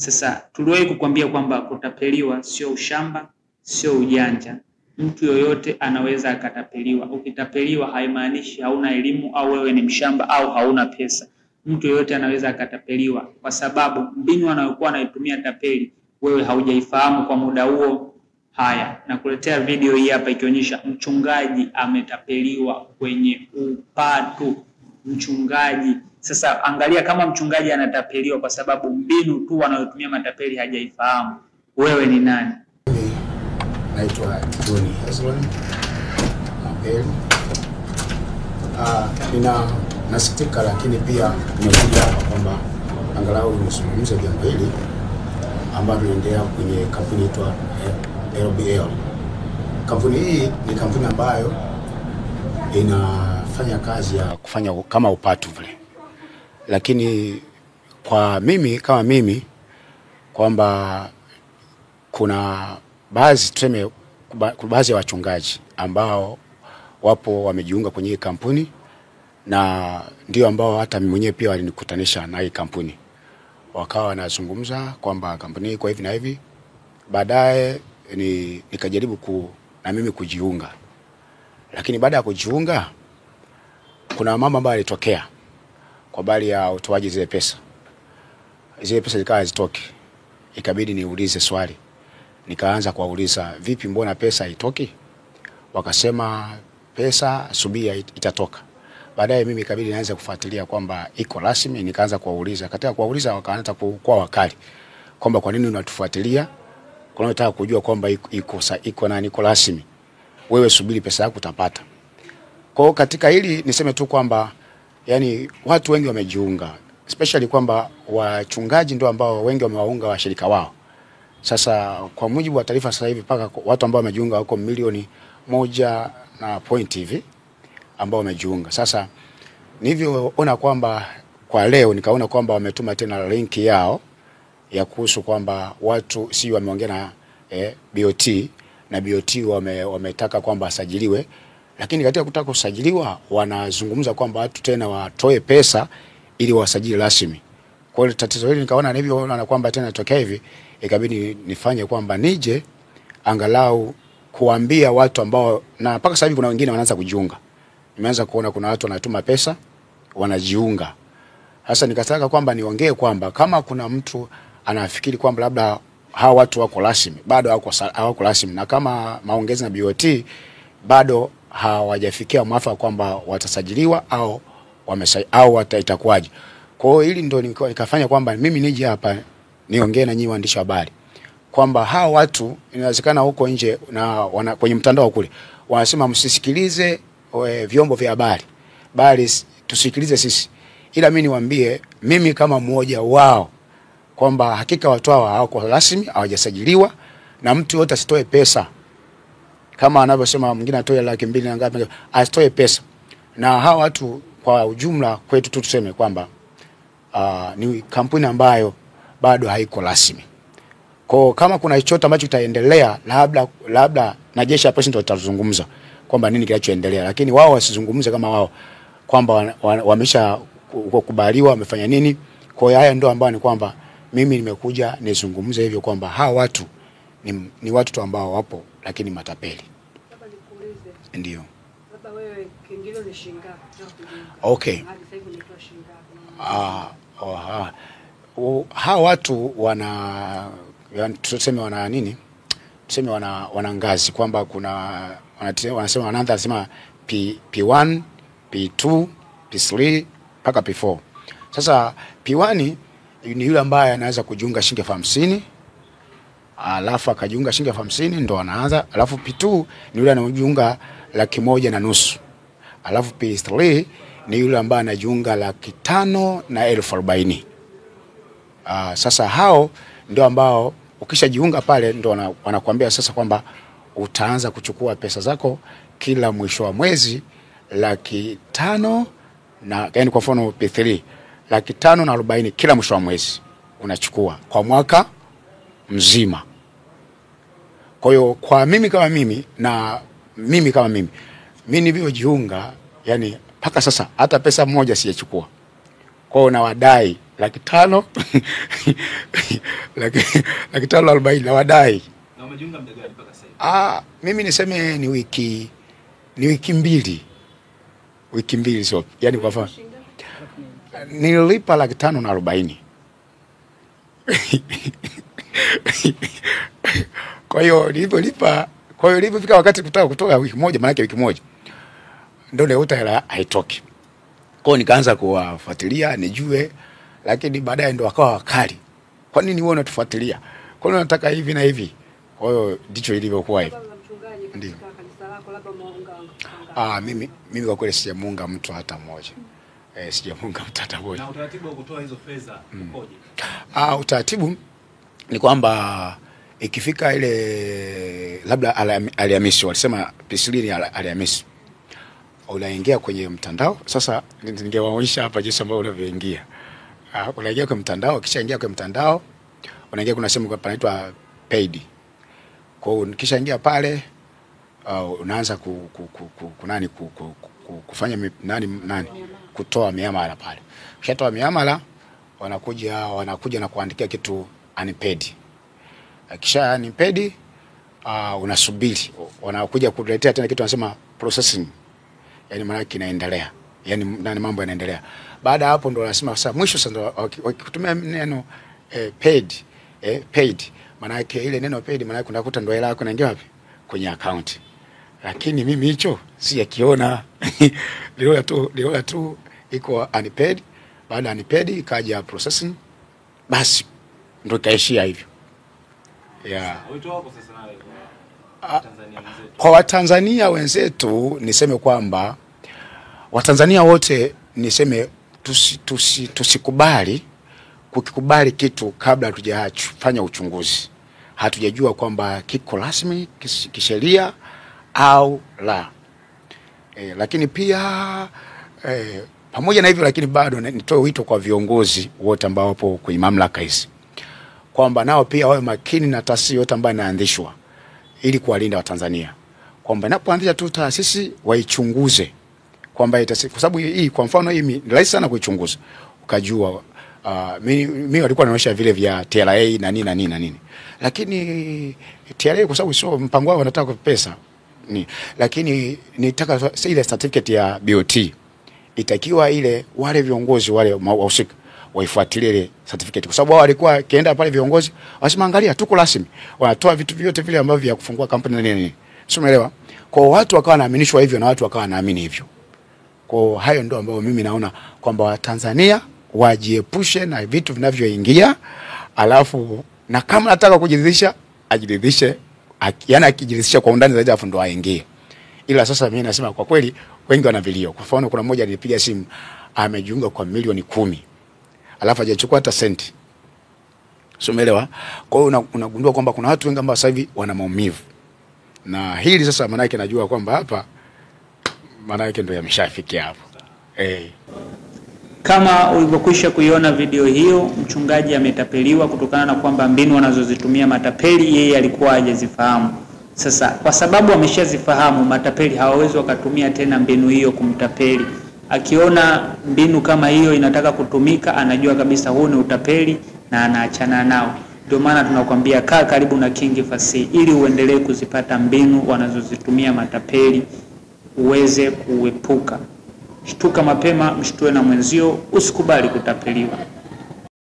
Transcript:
Sasa tuliwahi kukwambia kwamba kutapeliwa sio ushamba, sio ujanja. Mtu yoyote anaweza akatapeliwa. Ukitapeliwa haimaanishi hauna elimu au wewe ni mshamba au hauna pesa. Mtu yoyote anaweza akatapeliwa kwa sababu mbinu anayokuwa anaitumia tapeli wewe haujaifahamu kwa muda huo. Haya, nakuletea video hii hapa ikionyesha mchungaji ametapeliwa kwenye upatu. Mchungaji. Sasa angalia kama mchungaji anatapeliwa kwa sababu mbinu tu anayotumia matapeli hajaifahamu. Wewe ni nani? Mimi naitwa John Hezron Mapeli. Nina nasikitika, lakini pia nimekuja hapa kwamba angalau nizungumze jambo hili ambalo linaendelea kwenye kampuni inaitwa LBL. Kampuni hii ni kampuni ambayo inafanya kazi ya kufanya kama upatu vile. Lakini kwa mimi kama mimi kwamba kuna baadhi tuseme baadhi ya wachungaji ambao wapo wamejiunga kwenye hii kampuni na ndio ambao hata mimi mwenyewe pia walinikutanisha na hii kampuni. Wakawa wanazungumza kwamba kampuni iko hivi na hivi. Baadaye nikajaribu na mimi kujiunga. Lakini baada ya kujiunga kuna mambo ambayo yalitokea kwa bali ya utoaji zile pesa. Zile pesa zikawa hazitoki. Ikabidi niulize swali. Nikaanza kuwauliza, vipi mbona pesa haitoki? Wakasema pesa subia itatoka. Baadaye mimi ikabidi nianze kufuatilia kwamba iko rasmi, nikaanza kuwauliza. Katika kuwauliza wakaanza kuwa wakali kwamba kwa nini unatufuatilia? Kwa nini unataka kujua kwamba iko nani iko rasmi? Wewe subiri pesa yako utapata. Kwa hiyo katika hili niseme tu kwamba yani watu wengi wamejiunga, especially kwamba wachungaji ndio ambao wengi wamewaunga washirika wao. Sasa kwa mujibu wa taarifa sasa hivi paka watu ambao wamejiunga wako 1.1 million hivi ambao wamejiunga. Sasa nilivyoona kwamba kwa leo nikaona kwamba wametuma tena link yao ya kuhusu kwamba watu si wameongea na BOT na BOT wametaka kwamba asajiliwe, lakini katika kutaka kusajiliwa wanazungumza kwamba watu tena watoe pesa ili wasajili rasmi. Kwa hiyo tatizo hili nikaona nilivyoona kwamba tena tokea hivi ikabidi nifanye kwamba nije angalau kuambia watu ambao, na mpaka sasa hivi kuna wengine wanaanza kujiunga. Nimeanza kuona kuna watu wanatuma pesa wanajiunga. Sasa nikataka kwamba niongee kwamba kama kuna mtu anafikiri kwamba labda hawa watu wako rasmi, bado hawako rasmi, na kama maongezi na BOT bado hawajafikia mwafaka kwamba watasajiliwa au au wataitakuwaje. Kwa hiyo hili ndio nikafanya kwamba mimi nije hapa niongee na nyinyi waandishi wa habari kwamba hawa watu inawezekana huko nje na kwenye mtandao kule wanasema msisikilize vyombo vya habari bali tusikilize sisi. Ila mimi niwaambie mimi kama mmoja wao kwamba hakika watu hawa hawako rasmi, hawajasajiliwa, na mtu yote asitoe pesa. Kama anavyosema mwingine atoe 200,000 na ngapi, asitoe pesa. Na hawa watu kwa ujumla kwetu tu tuseme kwamba ni kampuni ambayo bado haiko rasmi. Kwa kama kuna chochote ambacho kitaendelea, labda na jeshi la polisi ndio tutazungumza kwamba nini kinachoendelea, lakini wao wasizungumze kama wao kwamba wamesha kukubaliwa wamefanya nini. Kwa hiyo haya ndio ambayo ni kwamba mimi nimekuja nizungumze hivyo kwamba hawa watu ni watu tu ambao wapo lakini matapeli. Labda nikuulize. Ndio. Labda wewe kiingilio ni shilingi ngapi? Okay. Hadi sasa hivi unatoa shilingi ngapi? Hawa watu wana yani tuseme wana nini? Tuseme wana ngazi kwamba kuna wanasema wanaanza sema P1, P2, P3 mpaka P4. Sasa P1 ni yule ambaye anaweza kujiunga shilingi 50,000, alafu akajiunga shilingi 50,000 ndo anaanza. Alafu P2 ni yule anajiunga 150,000. Alafu P3 ni yule ambaye anajiunga 540,000. Sasa hao ndio ambao ukishajiunga pale ndio wanakuambia sasa kwamba utaanza kuchukua pesa zako kila mwisho wa mwezi 500,000 na yani kwa mfano P3 540,000 kila mwisho wa mwezi unachukua kwa mwaka mzima. Kwa hiyo kwa mimi kama mimi na mimi kama mimi nilivyojiunga, yani mpaka sasa hata pesa moja sijachukua. Kwa hiyo nawadai 500,000 540,000 nawadai. Na umejiunga muda gani mpaka sasa hivi? Mimi niseme ni wiki mbili. Wiki mbili sio. Yaani kwa mfano nililipa 540,000. Kwa hiyo nilipolipa, kwa hiyo nilipofika wakati kutaka kutoka wiki moja, maana yake wiki moja ndio nilikuta hela haitoki. Kwa hiyo nikaanza kuwafuatilia nijue, lakini baadaye ndio wakawa wakali. Kwa nini wewe unatufuatilia? Kwa nini unataka hivi na hivi? Kwa hiyo ndicho ilivyokuwa hivi. Ndio. Mimi kwa kweli sijamuunga mtu hata mmoja. Sijamuunga mtu hata mmoja. Na utaratibu wa kutoa hizo fedha ukoje? Utaratibu ni kwamba ikifika ile labda Alhamisi, walisema P3 ni Alhamisi, unaingia kwenye mtandao. Sasa ningewaonyesha hapa jinsi ambavyo unavyoingia. Unaingia kwenye mtandao, kisha ingia kwenye mtandao, unaingia kuna sehemu panaitwa paid. Kwa hiyo kisha ingia pale, unaanza kufanya nani kutoa miamala pale. Ukishatoa miamala, wanakuja na kuandikia kitu unpaid. Kisha unpaid, unasubiri. Wanakuja kuletea tena kitu wanasema processing. Yaani maana yake inaendelea. Yaani nani mambo yanaendelea. Baada hapo ndo wanasema sasa mwisho sasa ndo wakitumia neno paid, paid. Maana yake ile neno paid maana yake unakuta ndo hela yako inaingia wapi? Kwenye account. Lakini mimi hicho sijakiona. Niliona tu iko unpaid. Baada ya unpaid ikaja processing. Basi ndo ikaishia hivyo. Yeah. Wito wako sasa nawe kwa Tanzania wenzetu? Kwa Watanzania wenzetu niseme kwamba Watanzania wote niseme tusikubali kukikubali kitu kabla hatujafanya uchunguzi. Hatujajua kwamba kiko rasmi kisheria au la. Lakini pia pamoja na hivyo, lakini bado nitoe wito kwa viongozi wote ambao wapo kwenye mamlaka hizi kwamba nao pia wawe makini na taasisi yote ambayo inaanzishwa ili kuwalinda Watanzania. Kwamba inapoanzisha tu taasisi waichunguze kwamba kwa sababu hii kwa mfano hii ni rahisi sana kuichunguza. Ukajua mimi walikuwa wanaonyesha vile vya TRA na nini na nini na nini. Lakini TRA kwa sababu sio mpango wao, wanataka pesa. Lakini nitaka ile certificate ya BOT itakiwa ile wale viongozi wale wahusika waifuatilie ile certificate, kwa sababu wao walikuwa kienda pale viongozi wasema angalia tuko rasmi, wanatoa vitu vyote vile ambavyo vya kufungua kampuni na nini nini, sio umeelewa? Kwa watu wakawa wanaaminishwa hivyo na watu wakawa wanaamini hivyo. Kwa hayo ndio ambayo mimi naona kwamba Watanzania wajiepushe na vitu vinavyoingia, alafu na kama nataka kujiridhisha ajiridhishe, yaani akijiridhisha kwa undani zaidi afu ndo aingie. Ila sasa mimi nasema kwa kweli wengi wana vilio. Kwa mfano kuna mmoja alinipiga simu amejiunga kwa 10,000,000 alafu hajachukua hata senti. Sio umeelewa? Kwa hiyo unagundua kwamba kuna watu wengi ambao sasa hivi wana maumivu. Na hili sasa maana yake najua kwamba hapa maana yake ndio yameshafikia hapo. Kama ulivyokwisha kuiona video hiyo, mchungaji ametapeliwa kutokana na kwamba mbinu wanazozitumia matapeli yeye alikuwa hajazifahamu. Sasa kwa sababu ameshazifahamu, matapeli hawawezi wakatumia tena mbinu hiyo kumtapeli. Akiona mbinu kama hiyo inataka kutumika, anajua kabisa huu ni utapeli na anaachana nao. Ndio maana tunakwambia kaa karibu na King Fasihi ili uendelee kuzipata mbinu wanazozitumia matapeli uweze kuepuka. Shtuka mapema, mshtue na mwenzio, usikubali kutapeliwa.